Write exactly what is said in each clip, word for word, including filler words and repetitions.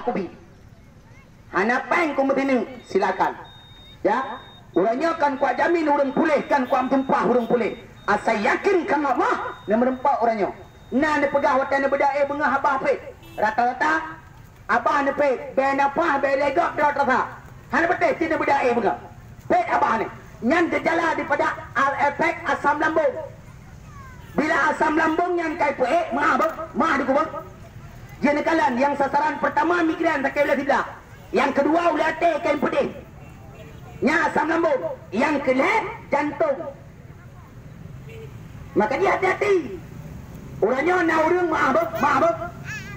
Ubi. Hana péng ku meusineuk, silakan. Ya. Uroe nyoe kan kuat jamin ureuëng puléh, kan kuat meutumpah ureuëng puléh. Asai yakin kan Allah, neumeureumpok uroe nyoe. Na neupeugah watée neubeuda éh beungoh abah pét. Rata-rata, abah neupét, bée nafah, bée lé gob droe tasa. Hana beuteh cit neubeuda éh beungoh. Pét abah nyan. Nyan geujala daripada al-, efek asam lambung. Bila asam lambung nyan kai peuék, meuah beuh, meuah dikeubeueng. Jeuet neukalon nyang sasaran peurtama migrain sakét ulée siblah. Nyang keudua ulée até kai peudeh. Nyan asam lambung. Nyang keulhée jantong. Maka jih hati-hati. Uroe nyoe na ureuëng meuah beuh, meuah beuh.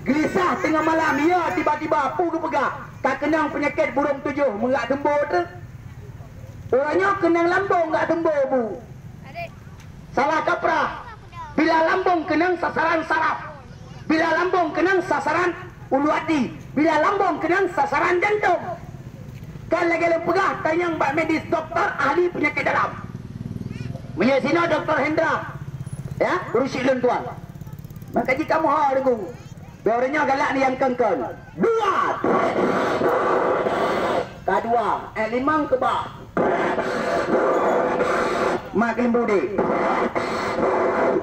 Geulisah teungoh malam, ya tiba-tiba peue geupeugah, ka keunong peunyakét burông tujoh meugak teumbo teuh. Uroe nyoe keunong lambung gak teumbo bu. Salah kaprah. Bila lambung keunong sasaran saraf. Bila lambung keunong sasaran ulu ati. Bila lambung keunong sasaran jantong. Kan lagée lôn peugah, tanyong bak medis doktor ahli peunyakét dalam. Meunyoe sinoe Doktor Hendra, ya, urusi lôn tuan. Maka jih kamoe ho deungoe. Dua ureuëng nyoe galak ni nyang kon-kon. Dua. Ka dua. Eh, limong keubah. Mak keulimbu deh.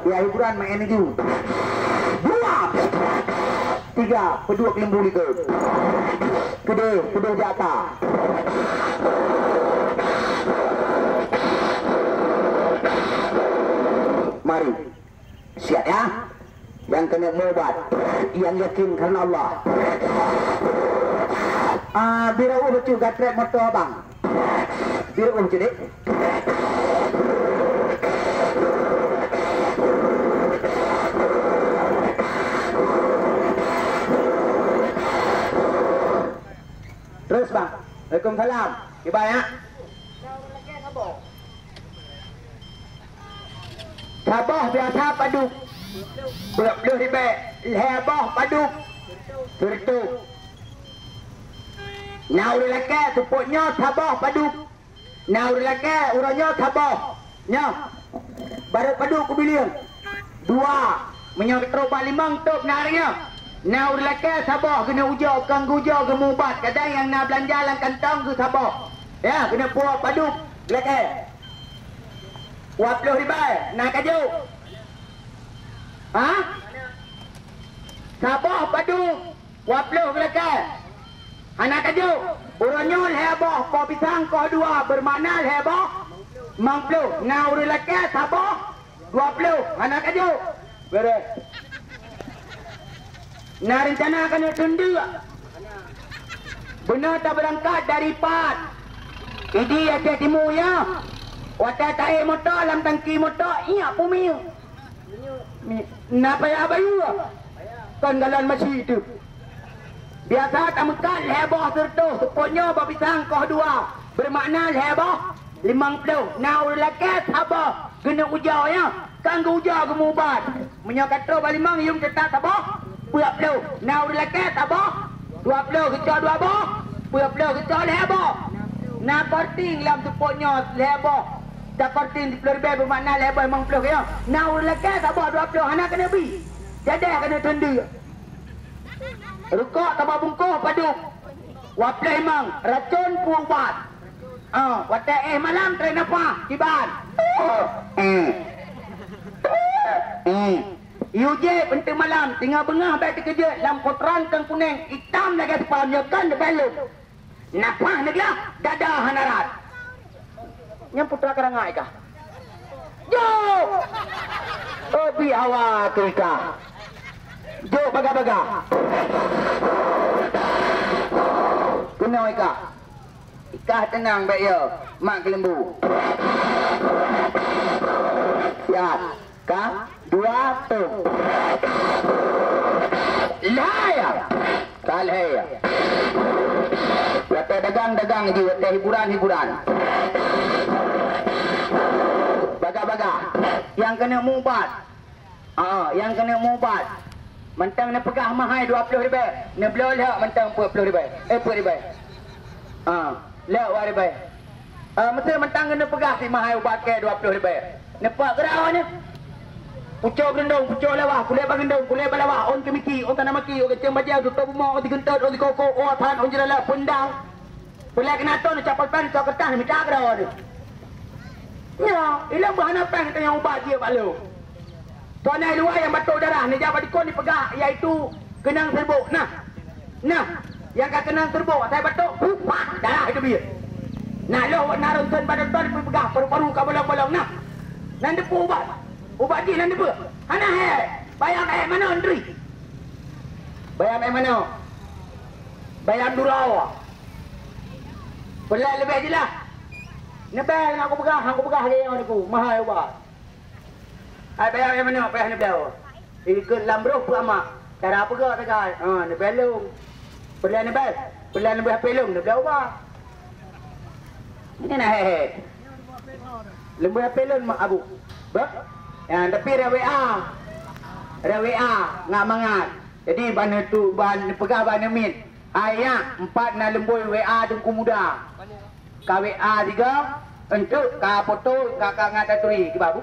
Ya, hiburan mak energi. Dua. Tiga. Peuduek keulimbu likot. Keudeh, keudeh jata. Mari. Siap ya. Nyang keuneuk meuubat, nyang yakin karena Allah. Ah, bira uh bacut gatrek moto abang. Bira uh bacut dek. Terus bang. Waalaikumsalam. Kiban ya. Saboh biasa padub peuet ploh ribèe, lhèe boh padub sireutoh. Na ureueng lakèe seupôt nyoe saboh padub. Na ureueng lakèe uroe nyoe saboh. Nyoe barô padub kubileung dua. Meunyoe trok bak limong tôb na ureueng nyoe. Na ureueng lakèe saboh keuneuk ujoe, kon geuujoe geumubat. Kadang nyang na beulanja lam kantong geusaboh. Ya, keuneuk puwoe padub lakèe. Dua ploh ribèe na kajok. Ha? Saboh padub dua ploh lakèe. Hana kajok. Uroe nyoe lhèe boh po pisang koh dua, beumakna lhèe boh limong ploh. Na ureueng lakèe saboh dua ploh. Hana kajok. Beureh. Na reuncana keuneuk teundeuk. Beuna tabeurangkat dari pat? Idi Aceh Timu, ya. Watèe taék moto lam tangki moto, iyak pumieuk. Mi-, na payah bayeue. Kon galon masi teuh. Biasa tameukat lhèe boh sireutoh, seupôt nyoe boh pisang koh dua, beumakna lhèe boh limong ploh. Na ureueng lakèe saboh keuneuk ujoe, ya. Kon geuujoe geumubat. Meunyoe ka trok bak limong, yum teutab saboh peuet ploh. Na ureueng lakèe saboh dua ploh, geucok dua boh, peuet ploh, geucok lhèe boh. Na korting lam seupôt nyoe lhèe boh. Takorting dua ploh ribèe beumakna lhèe boh limong ploh, ya. Na ureueng lakèe saboh dua ploh, hana keuneuk bi. Jadèh keuneuk teundeuk. Rukok saboh bungkôh padub dua ploh limong, racôn peuubat. Ah, watèe éh malam trép nafah, kiban. Hmm. Hmm. Yue jép eunteuk malam, teungoh beungoh bèk teukeujot lam kotoran keueng kunèng, itam lagèe seupam, nyoe kon leubeh lom. Nafah neuglah, dada hana rhot. Nyan putra karangai kah? Jok! Oh, bi hawa tu ikah. Jok baga-baga. Keunoe ikah. Ikah teunang bèk yo, mak keuleumbu. Ya. Ka dua tôb. Lhèe ya. Ka lhèe ya. Watèe dagang-dagang jih, watèe hiburan-hiburan. Bagah-bagah. Nyang keuneuk meuubat. Ah, nyang keuneuk meuubat. Mantong neupeugah meuhai dua ploh ribèe. Neubloe lhok mantong peuet ploh ribèe. Eh, peuet ribèe. Ah, lhok dua ribèe. Ah, meuseu mantong keuneuk peugah si meuhai ubat kèe dua ploh ribèe. Neupok keudroe nyoe. Pucok gendong, pucok lawah, kulét bagendong, kulét balawah, ôn keumiki, ôn tanah maki, ôn kacang bajang, tutôp bumoe, ôn sigeuntot, ôn sikoko, ôn that, ôn jeulalah, peundang. Peulai keunaton, ucap polpan, ucap kertas, mita keudroe. Nyoe, ilong beuhana péng teunyang ubat jih bak lôn. Tuan ai luwa nyang batuk darah, neujak bak dukon jipeugah, yaitu keunong seubok. Nah. Nah, nyang ka keunong seubok, asai batuk, puh, pah, darah itu bieu. Nah, loh wat na ronson bak dokto jipeugah, paru-paru ka bolong-bolong. Nah. Nan deupeu ubat. Ubat jih nan deupeu. Hana hai. Bayam eh mano ndri. Bayam eh mano. Bayam dura. Peulai leubeh jeulaih. Neubel ngon kupeugah, han kupeugah lé ngon aku, mahai ubat. Ai payah nyang meunoe, payah neubloe. Ikot lam broh peuamak. Cara peugah sagai. Ha, neubloe lôn. Peureulèe neubloe. Peureulèe neubloe H P lôn, neubloe uba. Nyan na he-he. Lôn beuh H P lôn mak abu. Beuh? Ya, tapi rewek A. Rewek A, ngat mangat. Jadi, ban neutu, ban neupeugah ban neumiet. Ayah, empat na leumbôi W A Teungku Muda. Ka W A sigoe, enteuk ka foto, ka, ka ngat taturi, kiban bu.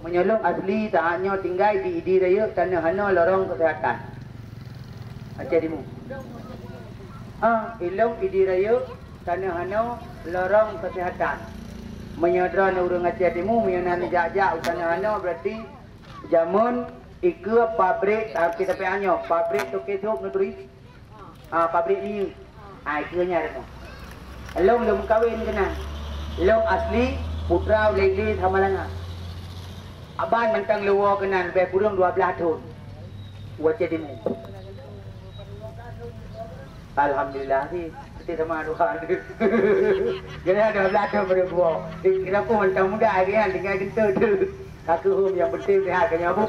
Meunyoe lôn asli saat nyoe tinggai di Idi Rayeuk, tanoh hanoe lorong keuseuhatan. Aceh Timu. Ah, ilong Idi Rayeuk, tanoh hanoe lorong keuseuhatan. Meunyoe droeneuh ureueng Aceh Timu, meunyoe na neujak-jak u tanoh hanoe, berarti jameun ikeue pabrik, tapi, tapi anyoe, pabrik toke sop neuturi. Ha, pabrik minyeuk. Ha, ikeue nyan deungoe. Lôn lôn meukawen keunan. Lôn asli putra ulèe Idris Hamalanga. Aban mantong leuwoe keunan leubeh kureueng dua blaih thon. U Aceh Timu. Alhamdulillah sih. Putih sama Tuhan. Jadi ada belajar pada gua. Eh, kira aku macam muda lagi kan, tinggal kentut tu. Aku hum yang penting sehat kan, Abu?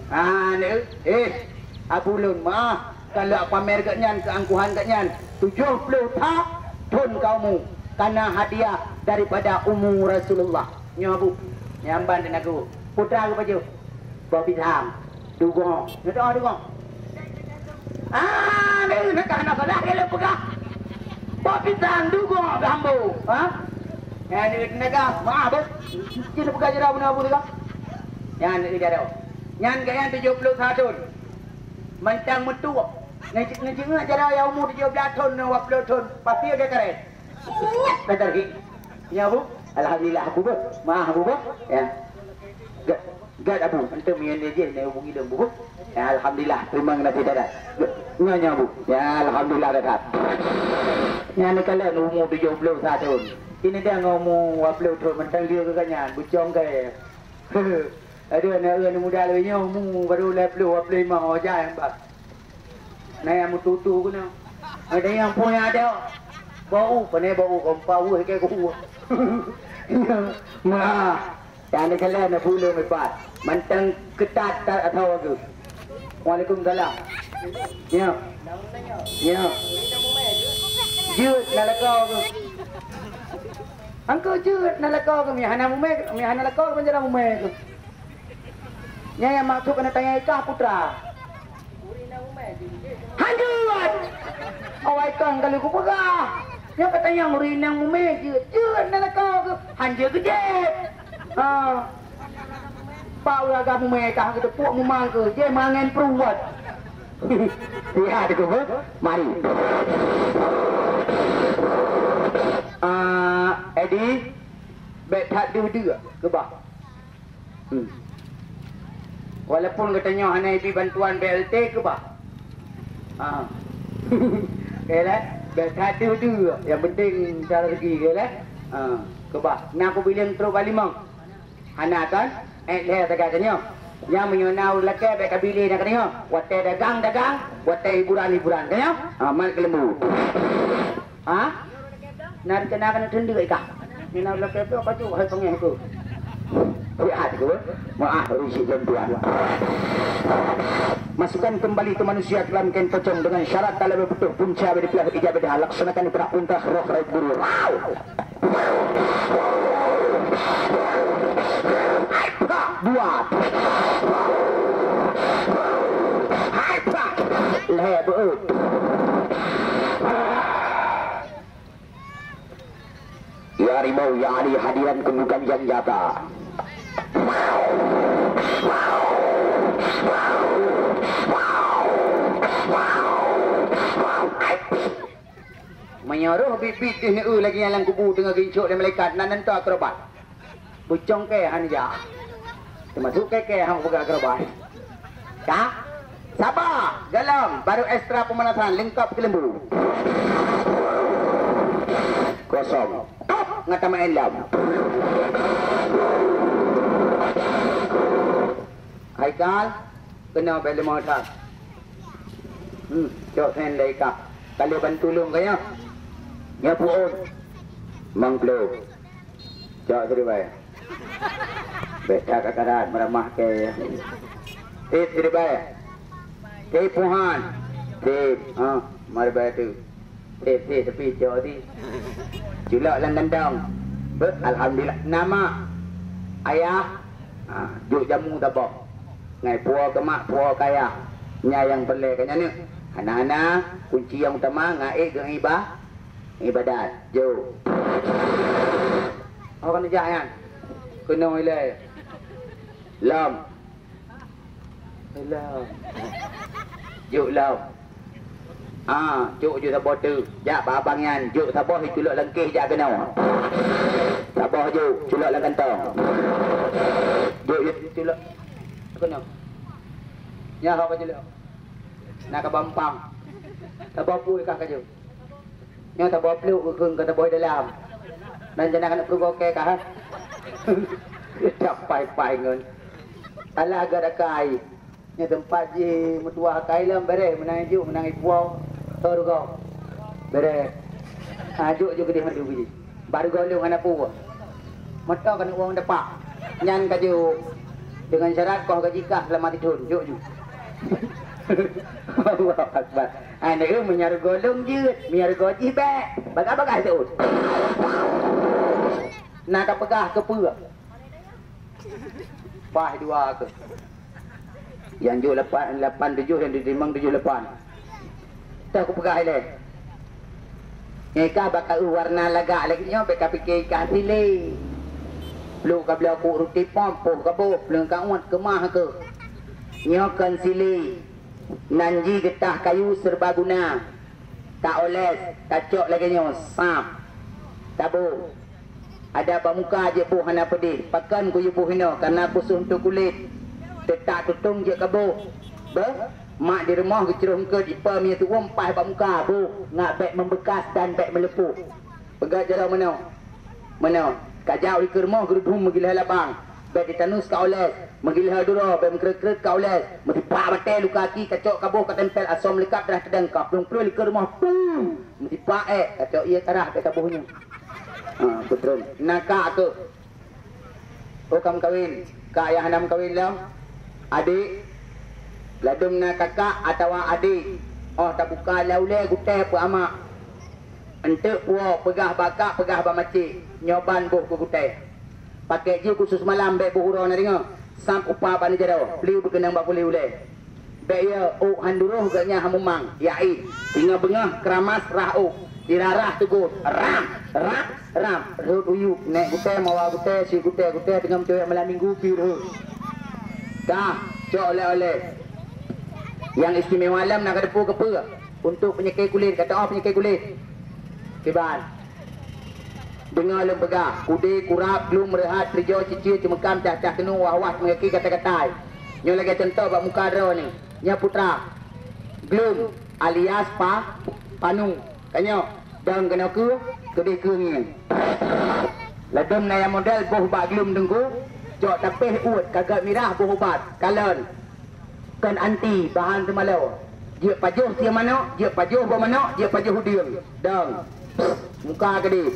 Ah, ni, eh, Abu Lun mah. Kalau pamer kat nyan, keangkuhan kat nyan, tujuh puluh tha-, tahun kau mu, karena hadiah daripada umu Rasulullah. Nyoe Abu, nyamban dan aku. Putra aku baju. Boh pisang, dugoe. Nyoe doa dugoe. Ah, ni nak hana salah dia peugah. Boh pisang, dugoe, gambo. Ha? Nyan ni tenaga, maaf, bos. Cina peugah jaroe beuna Abu teuka. Nyan ni jaroe. Nyan gaya tujuh puluh satu. Mantang metuak. Ngejinga jaroe ya umur tujuh belas tahun, dua puluh tahun. Pasti ada karet. Betul, Ki? Ya, Bu? Alhamdulillah, Abu, Bu. Maaf, Abu, Bu. Ya. Gak, gak, Abu. Ente mian dia je, nak hubungi dia, Bu. Ya, alhamdulillah. Terima kasih, Dada. Nya, nya, Bu. Ya, alhamdulillah, Dada. Nya, ni kalian umur tujuh puluh satu. Ini dia ngomong dua puluh tahun, mentang dia ke kanyan. Bucong ke. Aduh, anak, anak muda lagi nyoe, umur baru dua puluh, dua puluh lima, oh, jangan, Pak. Na nyang meututu keunoe. Ada nyang punya ada. Bau, pane bau kompa weuh ke ku. Ma, dan kalian na pulo mepat. Mantang ketat tak atau aku. Waalaikumsalam. Ya. Ya. Jeuet na lakoe aku. Angko jeuet na lakoe aku, mi hana mumai, mi hana lakoe aku, panjara mumai aku. Nyan nyang maksud keuneuk tanyong ikah putra. Hanjeuet! Awai kong ka lheueh kupeugah. Nyoe ka tanyong ureueng inong mumai jeuet. Jeuet na lakoe keuh. Hanjeuet keuh jeuet. Ha. Pak ureueng agam mumai kah keuh teupok mumang keuh. Jeh mangen pruet. Lihat keuh, mari. Ah, Edi, bèk that deuh-deuh keubah. Hmm. Walaupun geutanyoe hana ibi bantuan B L T keubah. Ha. Oke lah. Bèk that deuh-deuh. Yang penting cara rezeki, oke lah. Ha. Keubah. Na kubileung trok bak limong. Hana kan? Eh, lhèe sagai tanyoe. Nyang meunyoe na ureueng lakèe bèk kabi lé na keudéh. Watèe dagang-dagang, watèe hiburan-hiburan. Tanyoe? Ha, mat keuleumbu. Ha? Na rencana keuneuk teundeuk ikah? Nina ulah kata apa tu? Hai pengeh tu. Lihat tu. Maaf, risik dan tuan. Masukkan kembali tu manusia ke dalam kain pocong dengan syarat tak lebih betul punca beri pelah ijab dah laksanakan perah unta roh raib guru. Rau! Hai prak! Dua! Hai prak! Lhèe beuet. Ya, Harimau nyang ada hadiran keudukan nyang nyata. Meunyoe roh biet-biet deuh neueu lagèe nyang lam kubu teungoh geuincok lé malaikat, na neuntoe akrobat. Beucong kèe han jak. Teumasok kèe-kèe han peugah akrobat. Ka? Saba, galom, baru ekstra pemanasan, leungkap keuleumbu. Kosong. Top, ngon tamah ilom. Haikal, keunoe bèk leumo that. Hmm, cok sen lé ka. Ka lheueh bantu lôn ka nyoe. Nyoe pu'ôn. Mangklo. Cok siribèe. Bèk that akarat meuramah kèe. Sip siribèe. Sip puhan. Sip. Ha, mari bèe tu. Sip, sip, tapi cok di. Culok lam kantong. Beuh, alhamdulillah. Nama? Ayah. Ha, jok jamu taboh. Ngai puwoe keu mak, puwoe keu ayah. Nyan nyang peureulèe keu nyan nyoe. Hana-hana, kunci nyang utama ngai ék geuiba-, ibadat. Jok. Oh, kan jak nyan. Keunoe ilèe. Lom. Lom. Jok lom. Ah, cok ju saboh tu. Jak bak abang nyan, jok saboh iculok lam kéh jak keunoe. Saboh jok, culok lam kantong. Jok ju culok. Keunoe. Nyan ho ka culok. Na ka bampang. Saboh pui kah ka jok. Nyoe saboh pluek geukheun ka saboh dalam. Dan jana keuneuk peurugoe kèe ka, ha? Capai-pai ngon. Alah gata kai. Nyoe teumpat jih meutuwah kai lom, bèrèh meunan jok, meunan ipuwoe. Tho rugoe. Bèrèh. Ha, jok ju keudeh madu jih. Bak rugoe lôn hana peue. Meutoe keuneuk wong depak. Nyan ka jok. Deungon syarat koh gaji kah seulama sithon. Jok ju. Allahu Akbar. Hai neu, meunyoe rugoe lôn jeuet, meunyoe rugoe jih bèk. Bagah-bagah seuôt. Na ka peugah keu peue? Paih dua keuh. Nyang jok lapan, lapan tujoh, nyang jok limong tujoh lapan. Toh kupeugah ilèe. Nyang ka bak kaeu warna lagak lagèe nyoe, bèk kapike ikan silé. Pluek ka bloe kuk ruti pom, poh ka boh, plueng ka uet keumah keuh. Nyoe kon silé. Nan jih geutah kayu serbaguna. Taoles, tacok lagèe nyoe, sab. Taboh. Adak bak muka jeuet boh hana peudeh. Pakon kuyue boh inoe, kareuna khusos untuk kulét. Teutak tutong jeuet kaboh. Beuh, mak di rumoh geucroh eungkôt ipa mie tuwom paih bak muka, boh, ngat bèk membeukas dan bèk meuleupôh. Peugah jaroe meunoe. Meunoe, kajak u likot rumoh geureudhom meugilah labang, bèk titanus ka oles, meugilah duroe, bèk meukreuet-kreuet ka oles, meusipak batèe luka aki, kacok kaboh katempel asoe meuleukab darah teudong, kaplueng-plueng likot rumoh, puu! Meusipak èk, kacok ié tarah bèk kaboh nyoe. Ha, peutreun. Na kak keuh. Oh, ka meukawen. Kak nyang hana meukawen lom? Adék. Ladôm na kakak atawa adék. Oh, tabuka lam ulèe gutèe peuamak. Eunteuk puwoe peugah bak kak, peugah bak macék, nyoe ban boh keu gutèe. Pakèk jih khusos malam, bèk boh uroe na deungoe. Sab upa bak neujaroe, pliek beukeunong bak puléh ulèe. Bèk yo, ôk han duroh geuh nyan han mumang. Yaén, singoh beungoh keuramas rhah ôk, dirarah teugot, ram, ram, ram, rhot u yup, nèk gutèe, mawa gutèe, sie gutèe, gutèe teungoh meucewek malam minggu pih rhot. Dah, cok olèh-olèh. Nyang istimewa lom na kateupeue keupeue? Untuk peunyakét kulét, ka teu'oh peunyakét kulét. Kiban. Deungoe lôn peugah, kudé, kurab, glum, reuhat, teurijô, cicé, ceumeukam, cah-cah keunoe, wah-wah, meungaki, gatai-gatai. Nyoe lagèe cuntoh bak muka droeneuh. Nyoe putra. Glum alias pa, panu. Ka nyoe, dong keunoe keu, keudeh keu ngieng. Ladôm na nyang model boh bak glum teungku, cok tapéh uet, ka gèt mirah boh ubat, kalon. Kon anti bahan teumalo. Jeuet pajoh sie manok, jeuet pajoh boh manok, jeuet pajoh udeueng. Dong. Muka keudeh.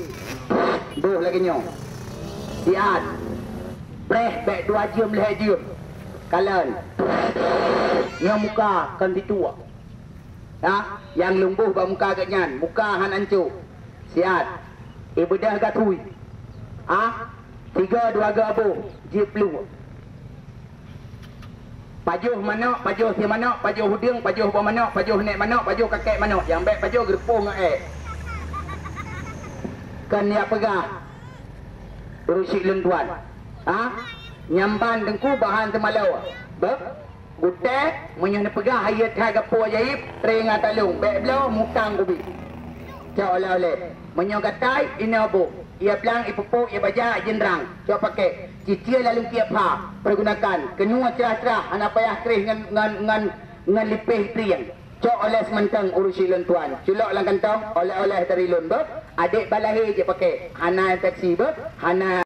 Boh lagèe nyoe. Siat. Preh bèk dua jeuem lhèe jeuem. Kalon. Nyoe muka kon situek. Ha? Nyang lôn boh bak muka geuh nyan, muka han ancô. Siat. Ibeudôh gasui. Ha? Tiga dua gaboh, jipluek. Pajoh manok, pajoh sie manok, pajoh udeueng, pajoh boh manok, pajoh nèk manok, pajoh kakek manok. Nyang bèk pajoh geureupôh ngon èk. Kon jak peugah, Urusi lôn tuan. Ha? Nyamban teungku bahan teumalo. Beuh? Gutée, meunyoe neupeugah hai that gapo ajaib, tré ngon talong, bék bloe mutang kubi. Cok oleh-oleh. Meunyoe gatai, inoe boh. Ia blang, ipupu, ia baja, jinrang. Cok pakai. Cicil lalu kiep ha. Pergunakan. Keunua cerah-cerah, hana payah kreh ngon, ngon, ngon, ngon lipéh trieng. Cok oleh seumantong urusi lôn tuan. Culok lam kantong, oleh-oleh dari lôn beuh. Adek balahé jeuet pakai. Hana infeksi beuh. Hana